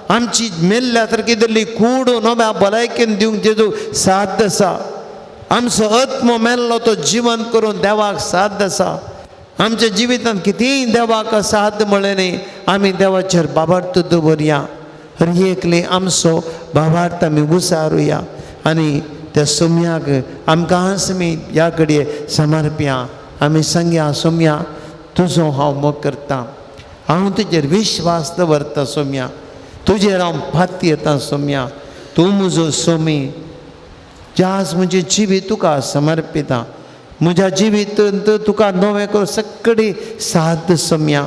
आमची मेल्ल्या सारकी दिल्ली कूड नव्या भलायकेन दिवंक जेजू साध्य आसा. आमचो आत्मो मेल्लो तो जिवंत करून देवाक साध्य आसा. आमच्या जिवितांत कितेंय देवाक साध्य म्हळें न्ही, आमी देवाचेर बाबार्थ दवरया. हर एकले आमचो बाबार्थ आमी उसारुया आनी त्या सोम्याक आमकां आमी ह्या घडये समर्पया. आमी सांगया सोम्या तुजो हांव मोग करता, हांव तुजेर विश्वास दवरता सोम्या, तुजेर हांव फाती येता सोम्या, तूं म्हजो सोमी. जास म्हजें जिवीत तुका समर्पिता, म्हज्या जिवितांत तुका नवें करूं सगळी साध्य सोम्या.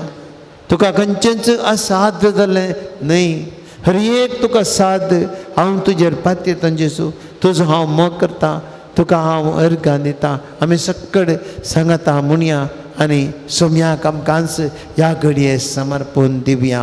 तुका खंयचेंच असाध्य जालें न्हय. हर एक तुका साद हांव तुजेर पातयेतां जेजू, तुजो हांव मोग करता, तुका हांव अर्गां दिता. आमी सगळे सांगाता म्हणया आनी सोम्याक आमकांच ह्या घडये समर्पण दिवया.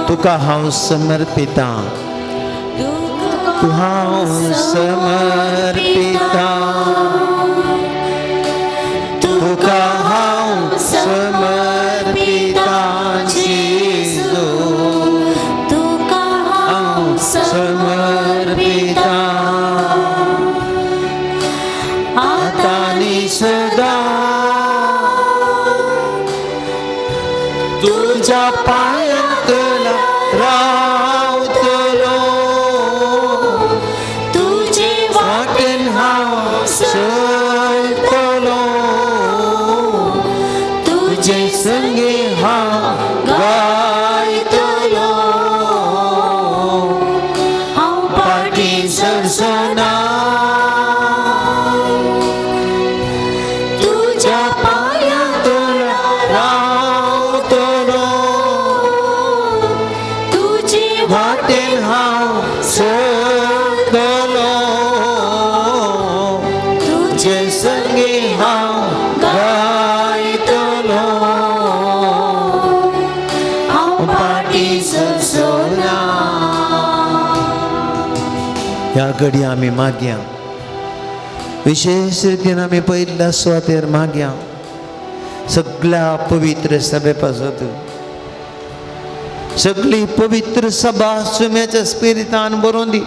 तुका हांव समर्पिता, तुका हांव समर्पिता, तुका हांव समर्पिता जेजू, तुका हांव समर्पिता आतां आनी सदां तुज्या पांयांत रावतलो, तुजे वाटेन हांव चलतलो, तुजे संगी हांव गायतलो, हांव फाटीं सरसना तुज्या पांयांत रावतलो, तुजे वाटेन हांव चलतलो, तुजे संगी हांव गायतलो, हांव फाटीं सरसना. ह्या घडये आमी मागया, विशेश रितीन आमी पयल्या सुवातेर मागया सगळ्या पवित्र सभे पासत, सगळी पवित्र सभा सुम्याच्या स्पिरितान बरोवन दी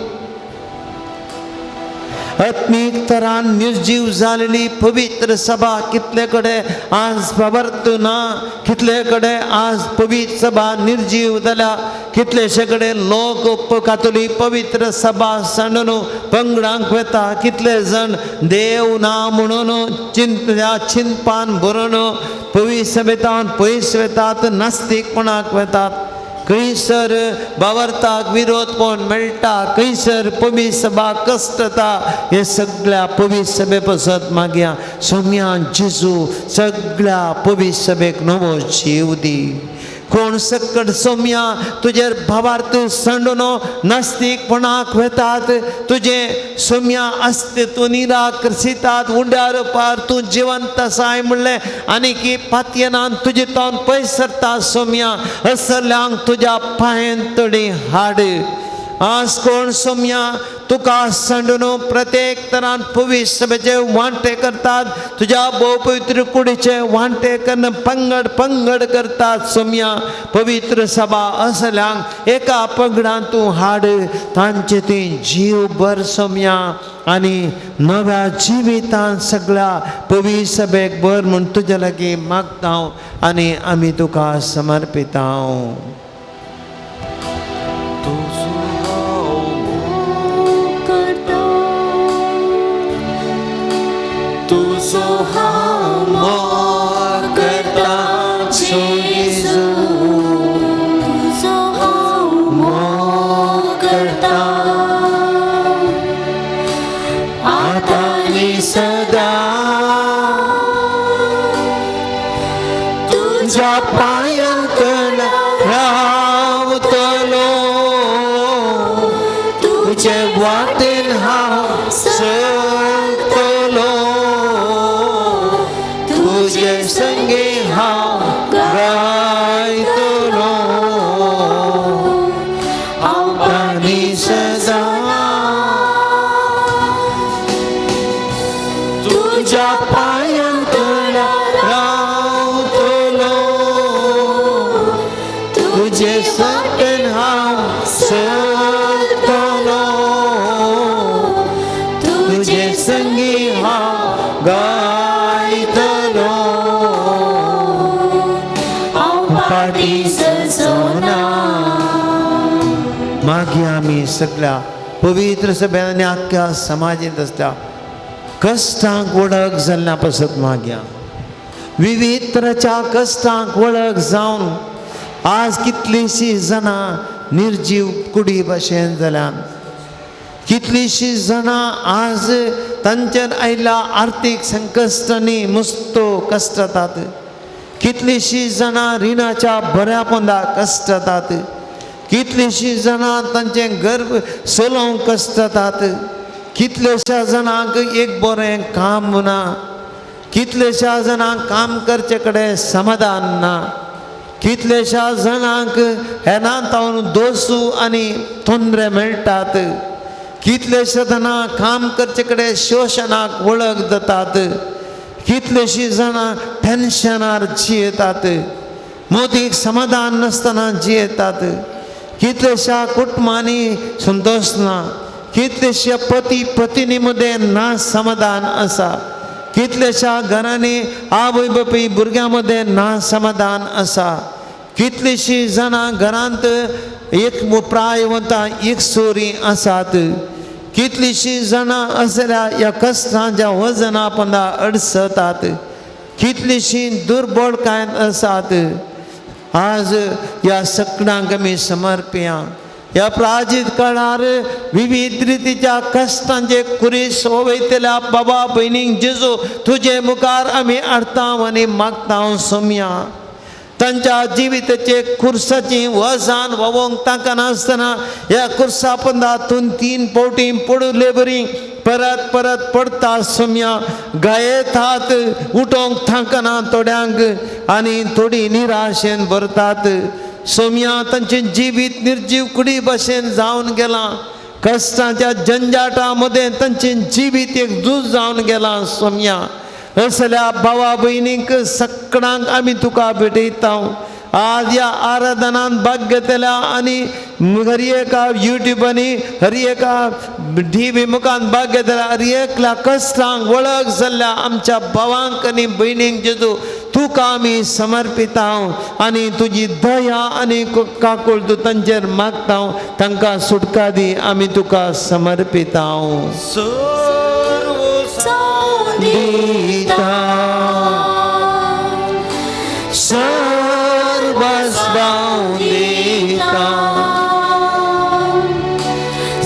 आत्मीक तरान निर्जीव जालेली पवित्र सभा कितले कडेन आज पवर्त ना, कितले कडेन आज पवित्र सभा निर्जीव जाल्या, कितलेशे कडेन लोक कातोलीक पवित्र सभा सांडून पंगडांक वता, कितले जाण देव ना म्हणून चिंतपान भरून पवित्र सभेतान पयस वेतात, नास्तीकपणाक वेतात. खंयसर बावरताक विरोध कोण मेळटा, खंयसर पवित्र सभा कश्टता, हे सगळ्या पवित्र सभे पसत मागया सोम्या जेजू सगळ्या पवित्र सभेक नवो जीव दी. कोण सकट सोम्या तुजेर भावार्थ सांडून नास्तीकपणाक वेतात, तुजें सोम्या अस्तित्व निराकर्षितात, उंड्यार पार तूं जिवंत आसाय म्हणलें आनी की पातयेनान तुजे तावन पयस सरता सोम्या, असल्यांक तुज्या पांयेन तडी हाड. आज कोण सोम्या तुका सांडून प्रत्येक तरान पवित्र सभेचे वांटे करतात, तुज्या भोव पवित्र कुडीचे वांटे करून पंगड पंगड करतात सोम्या, पवित्र सभा असल्यांक एका पंगडान तूं हाड, तांचे ती जीव भर सोम्या आनी नव्या जिवितान सगळ्या पवित्र सभेक भर म्हूण तुज्या लागीं मागता आनी आमी तुका समर्पिता. तुजो हांव मोग करता जेजू, तुजो हांव मोग करता आतां आनी सदां, तुज्या पांयांत रावतलो, तुजे वाटेन हांव चलतलो, तुजे संगे हांव गायतलो आनी सदां, तुज्या पांयांत रावतलो, तुजे वाटेन हांव चलतलो, तुजे संगे हांव गायतलो मागीर आमी सगळ्या पवित्र सभ्यानी आख्ख्या समाजेंत आसल्या कश्टांक वळख जाल्ल्या पासत मागया. विविध तराच्या कश्टांक वळख जावन आज कितलींशीं जाणां निर्जीव कुडी भाशेन जाल्यात, कितलींशीं जाणां आज तांचेर आयिल्ल्या आर्थीक संकश्टांनी मुस्तो कश्टतात, कितलींशीं जाणां रिणाच्या बऱ्या पोंदा कश्टतात, कितलींशीं जाणां तांचें गर्भ चलोवंक कश्टतात, कितलेश्या जाणांक एक बरें काम ना, कितलेश्या जाणांक काम करचे कडेन समाधान ना, कितलेश्या जाणांक हेरां तावन दोसू आनी तोंदरे मेळटात, कितलेश्या जाणां काम करचे कडेन शोशणाक वळख जातात, कितलेशीं जाणां टेन्शनार जियेतात, मोदीक समाधान नासतना जियेतात, कितलेश्या कुटुंबांनी संतोश ना, कितलेश्या पती पत्नी मदें ना समाधान आसा, कितलेश्या घरांनी आवय बापूय भुरग्यां मदें ना समाधान आसा, कितलींशीं जाणां घरांत एक प्रायवंतां एक सोरी आसात, कितलींशीं जाणां असल्या ह्या कश्टांच्या वजना पोंदा अडसतात, कितलींशीं दुर्बळकायेन आसात. आज ह्या सगळ्यांक आमी समर्पया. ह्या प्राचीन काळार विविध रितीच्या कश्टांचे कुरीस वयतल्या बाबा भयणींक जेजू तुजे मुखार आमी हाडता आनी मागता सोम्या. तांच्या जिविताचे खुर्साची वजन व्हांवोंक तांकां नासतना ह्या खुर्सा पोंदा 3 फावटी पडुले बरी परत परत पडता सोम्या, गायेतात उठोवंक तांकां थोड्यांक आनी थोडी निराशेन भरतात सोम्या. तांचें जिवीत निर्जीव कुडी भशेन जावन गेलां, कश्टांच्या जंजाटा मदें तांचें जिवीत एक झूज जावन गेलां सोम्या. असल्या भावा भयणींक सगळ्यांक आमी तुका भेटयता. आज ह्या आराधनान भाग घेतल्या आनी हर एका युट्यूबांनी हर एका टी व्ही मुखान भाग घेतल्या हर एकल्या कश्टांक वळख जाल्ल्या आमच्या भावांक आनी भयणींक जेजू तुका आमी समर्पिता आनी तुजी दया आनी काकूळ तूं तांचेर मागता, तांकां सुटका दी, आमी तुका समर्पिता दिता सर्वस्वां दिता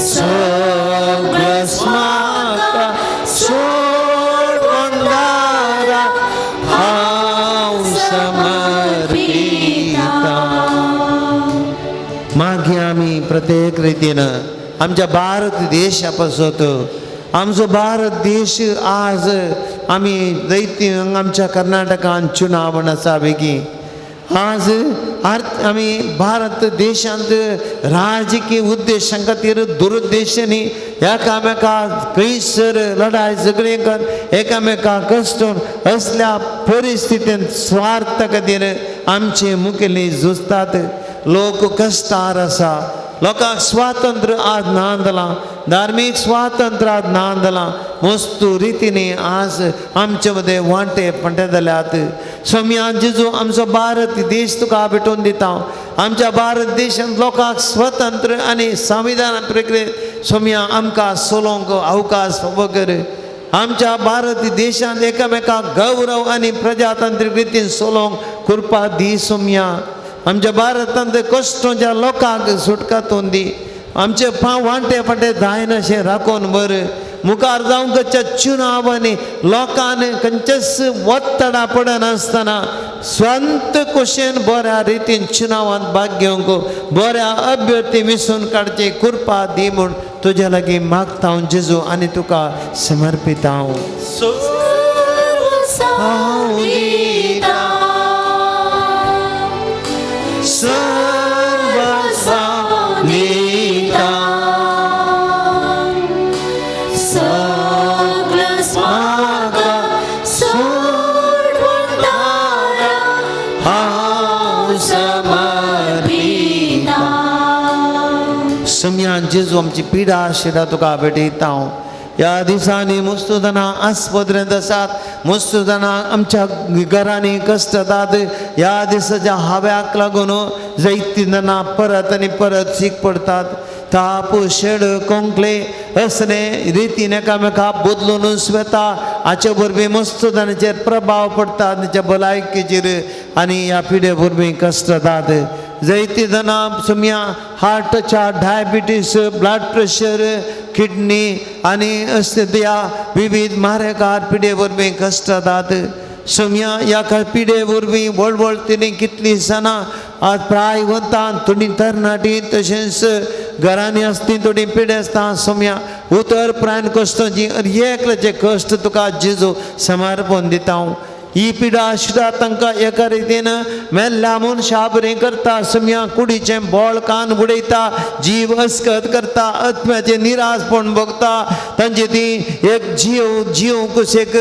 सगळें म्हाका सोडून दारा हांव समर्पिता. मागीर आमी प्रत्येक रितीन आमच्या भारत देशा पासत आमचो भारत देश आज आमी दैती आमच्या कर्नाटकान चुनाव आसा बेगीन आज आमी भारत देशांत राजकीय उद्देशां खातीर दुरुद्देशांनी एकामेका खंयसर लढाय झगडे कर एकामेका कश्ट असल्या परिस्थितींत स्वार्थ खातीर आमचे मुखेली झुजतात. लोक कश्टार आसा, लोकांक स्वातंत्र्य आज ना जालां, धार्मीक स्वातंत्र्य आज ना जालां. मस्तू रितीनी आज आमचे मदें वांटे पंटे जाल्यात. स्वामी जेजू आमचो भारत देश तुका भेटोवन दिता. आमच्या भारत देशांत लोकांक स्वतंत्र आनी संविधान प्रक्रियेत स्वामी आमकां चलोवंक अवकाश वगैर आमच्या भारत देशांत एकामेकाक गौरव आनी प्रजातांत्रीक रितीन चलोवंक कृपा दी सोम्या. आमच्या भारतांत कश्टोच्या लोकांक सुटकातून दी. आमचे पांव वांटे फांटे जायनाशें राखून बरें मुखार जावंक चुनावांनी लोकांनी खंयचेच वत्तडा पडनासतना स्वंत कुशेन बऱ्या रितीन चुनावांत भाग घेवंक बऱ्या अभ्यर्थी विसून काडची कृपा दी म्हूण तुज्या लागीं मागता हांव जेजू आनी तुका समर्पिता हांव. सम्यान जेजू आमची पिडा शिडा तुका भेटयता हांव. ह्या दिसांनी मस्तू जाणां आस्पत्रेंत आसात, मस्तू जाणां आमच्या घरांनी कश्ट जातात. ह्या दिसाच्या हाव्याक लागून जायतीं जाणां परत आनी परत सीक पडतात. ताप शेड कोंकले असले रितीन एकामेका बदलूनच वता. हाचे वरवीं मस्त जाणांचेर प्रभाव पडटा तांच्या भलायकेचेर आनी ह्या पिडे वरवीं कश्ट जातात. जायतीं जाणां सुमया हार्टच्या डायबिटीस ब्लड प्रेशर किडनी आनी असले त्या विविध मारेकार पिडे वरवीं कश्ट जातात. सुमया ह्या पिडे वरवीं व्हड व्हड तिणी कितलीं जाणां आज प्राय वता, थोडीं तरणाटी तशेंच घरांनी आसती थोडीं पिडे आसता. सोम्या उतर प्रायन कश्टांची एकल्याचे कश्ट तुका जेजू समर्पण दिता हांव. ही पिडा आशिल्ल्या तांकां एका रितीन मेल्ल्या मनशा बरें करता. सोम्या कुडीचें बोळ कान बुडयता, जीव अस्कत करता, आत्म्याचें निराशपण भोगता. तांचे ती एक जीव जीव कुशेक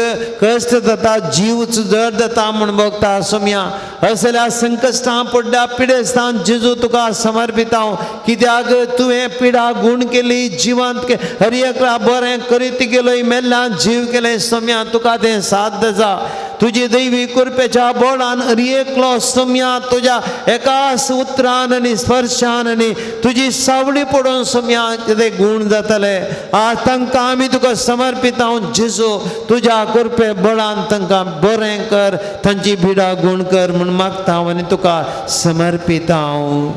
कश्ट जाता, जीवच जड जाता म्हूण भोगता. सोम्या असल्या संकश्टां पडल्या पिडेस्तान जेजू तुका समर्पिता हांव. कित्याक तुवें पिडा गूण केली जिवांत हर एकला बरें करीत गेलो मेल्ल्या जीव केलें. सोम्या तुका तें साथ आसा. तुजी दैवी कृपेच्या बोळान हर एकलो सोम्या तुज्या एकाच उतरान आनी स्पर्शान आनी तुजी सावळी पडून सोम्या ते गूण जातले. आज तांकां आमी तुका समर्पिता हांव जेजू तुज्या कृपे बळान तांकां बरें कर, तांची पिडा गूण कर म्हूण मागता हांव आनी तुका समर्पिता हांव.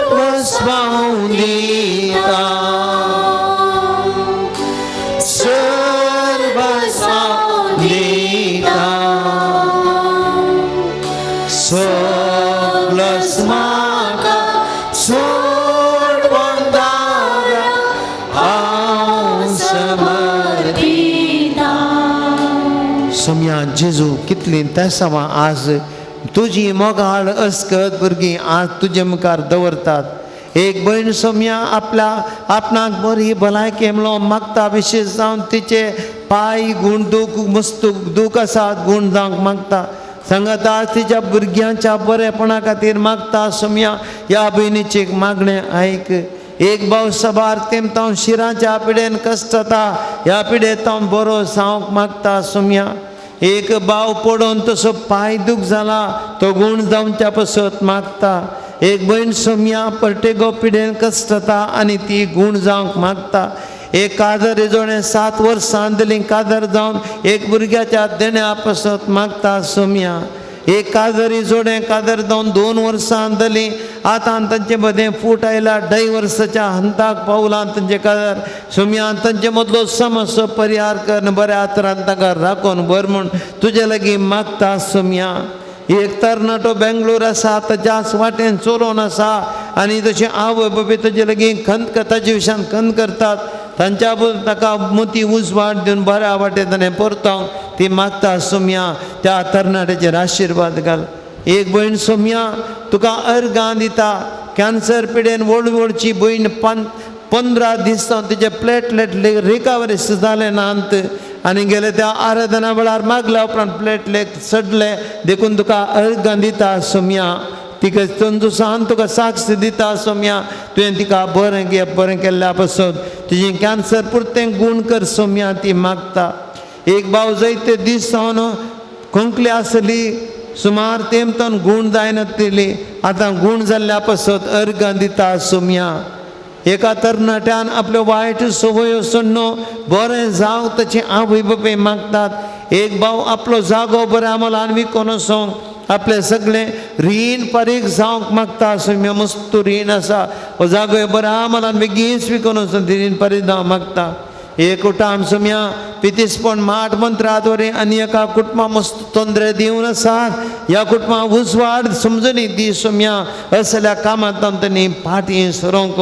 सर्वस्वां दिता सर्वस्वां दिता सगळोच म्हाका सोडून दारा हांव समर्पिता. सोम्या जेजू कितलीं तेसांवां आज तुजी मोगाळ अस्कत भुरगीं आज तुजे मुखार दवरतात. एक भयण सोम्या आपल्या आपणाक बरी भलायकी म्हणून मागता, विशेश जावन तिचे पांय गूण दूख मस्त दूख आसा गूण जावंक मागता. सांगाता तिच्या भुरग्यांच्या बरेपणा खातीर मागता सोम्या ह्या भयणीची एक मागणें आयक. एक भाव सबार तेमतावन शिराच्या पिडेन कश्टता ह्या पिडेत हांव बरो जावंक मागता सोम्या. एक भाव पडोन तसो पांय दूख जाला तो गूण जावच्या पसत मागता. एक भयण सोम्या परटेगो पिडेन कश्टता आनी ती गूण जावंक मागता. एक कादर रिजोणें 7 वर्सां दिली कादर जावन एक भुरग्याच्या देण्या पसत मागता सोम्या. एक कादरी जोडें कादर जावन 2 वर्सां दिली आतां तांचे मदें फूट आयला डायवर्साच्या हंताक पावलां तांचे कादर सोम्या. तांचे मदलो समस्या परिहार कर बऱ्या तरान तांकां राखून व्हर म्हूण तुजे लागीं मागता सोम्या. एक तरणाटो बेंगलोर आसा ताच्याच वाटेन चलोवन आसा आनी तशें आवय बापूय ताजे लागीं खंत ताजे विशयान खंत करतात तांच्या ताका मोती उजवाड दिवन बऱ्या वाटेन ताणें परतोंक ती मागता सोम्या. त्या तरणाट्याचेर आशिर्वाद घाल. एक भयण सोम्या तुका अर्गां दिता कॅन्सर पिडेन व्हड व्हडची भयण 15 दीस जावन तिचे प्लेटलेट रिकवरी जालें नात आनी गेले त्या आराधना वेळार मागल्या उपरांत प्लेटलेट सडले देखून तुका अर्गां दिता सोम्या. तिका तंदुसान तुका साक्ष दिता सोम्या. तुवें तिका बरें बरें केल्ल्या पासून तिजें कॅन्सर पुरतें गूण कर सोम्या ती मागता. एक भाव जायते दीस जावन खोंकली आसली सुमार तेमतन गूण जायनातिल्ली आतां गूण जाल्ल्या पासत अर्गां दिता सोम्या. एका तरणाट्यान आपल्यो वायट संवयो सोडून बरें जावंक ताची आवय बापूय मागतात. एक भाव आपलो जागो बऱ्या मोलान विकून वचोंक आपलें सगळें रीण फारीक जावंक मागता सोम्या. मस्त रीण आसा हो जागो बऱ्या मोलान बेगीनच विकून वचून रीण फारीक जावंक मागता. एक उठाम सोम्या पितीसपण माठ मंत्रात वरी आनी एका कुटुंबा मस्त तोंदरे दिवन आसात ह्या कुटुंबा उजवाड समजणी दी सोम्या. असल्या कामांत तांणी फाटीं सरोंक.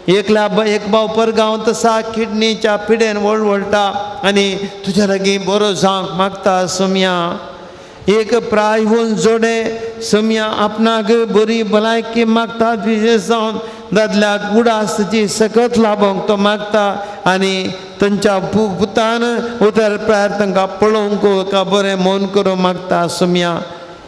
एकल्या एक भाव परगांव तसा किडनीच्या पिडेन वळवळटा आनी तुज्या लागीं बरो जावंक मागता सोम्या. एक प्रायहून जोडे सोम्या आपणाक बरी भलायकी मागता विशेश जावन दादल्याक उडास ताची सकत लाभोंक तो मागता आनी तांच्या पुतान उतर प्रायर तांकां पळोवंक का बरें मन करूंक मागता सोम्या.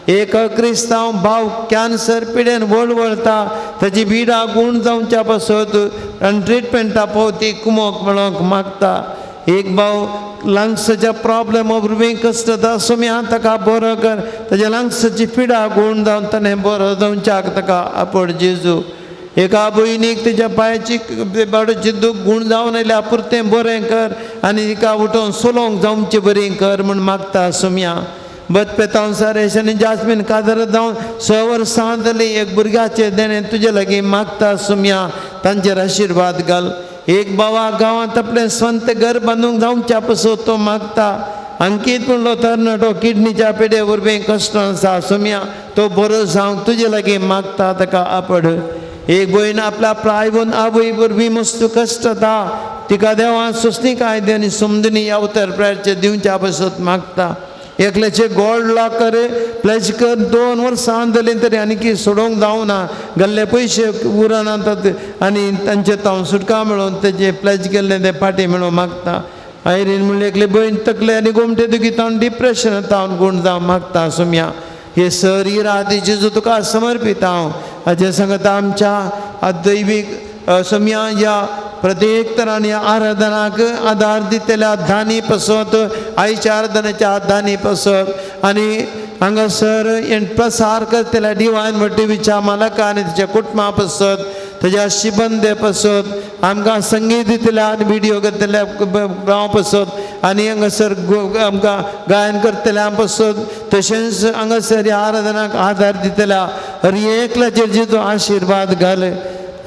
एक क्रिस्तांव भाव कॅन्सर पिडेन वळवळटा ताची बिडा गूण जावच्या पासत आनी ट्रिटमेंटा पावती कुमोक मेळोंक मागता. एक भाव लंग्साच्या प्रॉब्लेम वरवीं कश्टता सोम्या ताका बरो कर ताच्या लंग्साची पिडा गूण जावन ताणें बरो जावच्याक ताका आपड जेजू. एका भयणीक तिच्या पांयाची बाडूची दूख गूण जावन आयल्या पुरतें बरें कर आनी तिका उठोवन सोलोवंक जावचें बरें कर म्हूण मागता सोम्या. बतपेतावन सारेश आनी जास्मीन कादर जावन 6 वर्सां जालीं एक भुरग्याचें देणें तुजे लागीं मागता सोम्या. तांचेर आशिर्वाद घाल. एक बाबा गांवांत आपलें स्वंत घर बांदूंक जावच्या पसून तो मागता. अंकीत म्हणलो तरणाटो किडनीच्या पेडे वरवीं कश्ट आसा सोम्या तो बरो जावंक तुजे लागीं मागता ताका आपड. एक भयण आपल्या प्रायवन आवय वरवीं मस्त कश्टता तिका देवान सोंसणीकाय दी आनी समजणी ह्या उतर प्रायचे दिवच्या पसून मागता. एकल्याचे गोल्ड लॉकर प्लेज कर 2 वर्सां जालीं तरी आनीक सोडोवंक जावना गेल्ले पयशे उरनात आनी तांचे तावन सुटका मेळोवन तेजे प्लेज केल्ले ते फाटीं मेळोवंक मागता. आयरीन म्हणलें एकले भयण तकले आनी गोमटे दुखी तावन डिप्रेशन तावन गूण जावंक मागता सोम्या. हे सरी राती जेजू तुका समर्पित हांव हाजे सांगता आमच्या दैवीक सोम्या ह्या प्रत्येक तरान ह्या आराधनाक आदार दितल्या दानी पसत आयच्या आराधनाच्या दानी पसत आनी हांगासर प्रसार करतल्या डिवायन टिवीच्या मालका आनी तिच्या कुटुंबा पसत ताज्या शिबंदे पसत आमकां संगीत दितल्या आनी विडियो करतल्या गांव पसत आनी हांगासर आमकां गायन करतल्या पसत तशेंच हांगासर ह्या आराधनाक आदार दितल्या हर एकल्याचेर जेजू आशिर्वाद घाल.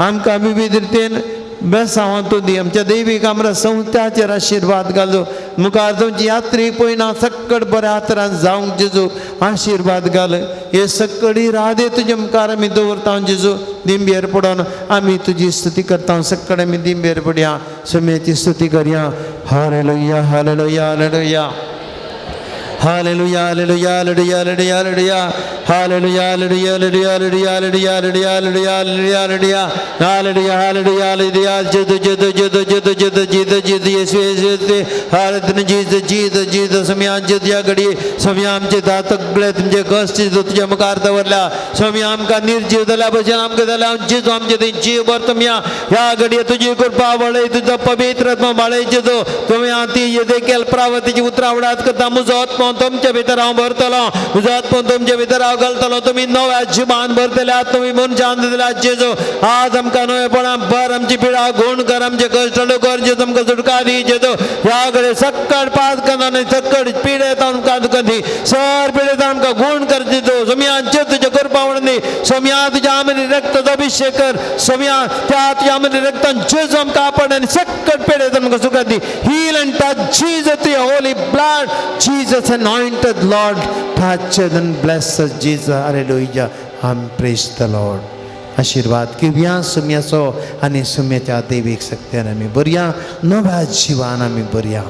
आमकां विविध रितीन बेसांवां तूं दी आमच्या दैवीक आमकां संस्थाचेर आशिर्वाद घालो मुखार तुमची यात्रीक पळयना सक्कड बऱ्या तरान जावंक जेजू आशिर्वाद घाल. हे सक्कडी राधे तुजे मुखार आमी दवरता जेजू दिंबेर पडोन आमी तुजी स्तुती करता. सक्कड आमी दिंबेर पडया सोम्याची स्तुती करया. Hallelujah hallelujah hallelujah. Hallelujah hallelujah hallelujah hallelujah hallelujah hallelujah hallelujah hallelujah hallelujah hallelujah hallelujah hallelujah hallelujah hallelujah hallelujah जेजू जेजू जेजू जेजू जेजू जेजू जेजू येशू येशू हालेलुया जेजू जेजू जेजू स्वामी जेजू या घडये स्वामी आमचे दात सगळे तुमचे कश्ट जेजू तुज्या मुखार दवरल्या स्वामी आमकां निर्जीव जाल्या भशेन आमकां जाल्या जेजू आमचे थंय जीव भर तुमी ह्या घडये तुजी कृपा वळय तुजो पवित्र आत्मा बाळय जेजू तुमी ती येदेकेल प्रावतीची उतरां आवडात करता म्हजो आत्मो तुमचे भितर हांव भरतलो म्हजो आत्मो तुमचे भितर हांव घालतलो तुमी नव्या जिवान भरतले तुमी मनशान दितले जेजू आज आमकां नवेपणान भर आमची पिडा गुण कर आमचे कश्ट कर जेजू आमकां सुटका दी जेजू ह्या घडये सक्कड पास करना आनी सक्कड पिडेत आमकां तुका दी सर पिडेत आमकां गुण कर जेजू सोम्या तुज्या कृपा म्हणून दी सोम्या तुज्या आमने रक्ताचो अभिषेक कर सोम्या त्या तुज्या आमने रक्तान जेजू आमकां आपण आनी सक्कड पिडेत आमकां सुटका दी. Heal and touch Jesus through your holy blood. Jesus anointed Lord, touch us and bless us, Jesus. Hallelujah. And praise the Lord. आशीर्वाद घेवया सुम्याचो आनी सुम्याच्या देवीक शक्त्यान आमी बरया नव्या जिवान आमी बरया.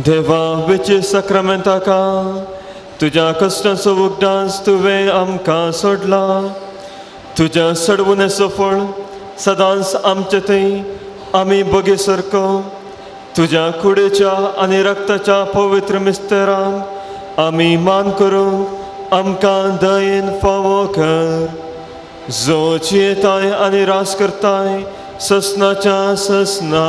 देवा वेचे साक्रामेंताका तुज्या कश्टांचो उगडास तुवें आमकां सोडला तुज्या सडवण्याचो फळ सदांच आमचे थंय आमी बगे सारको तुज्या कुडीच्या आनी रक्ताच्या पवित्र मिस्तरांक आमी मान करूंक आमकां दयेन फावो कर जो जियेताय आनी रास करताय ससनाच्या ससना.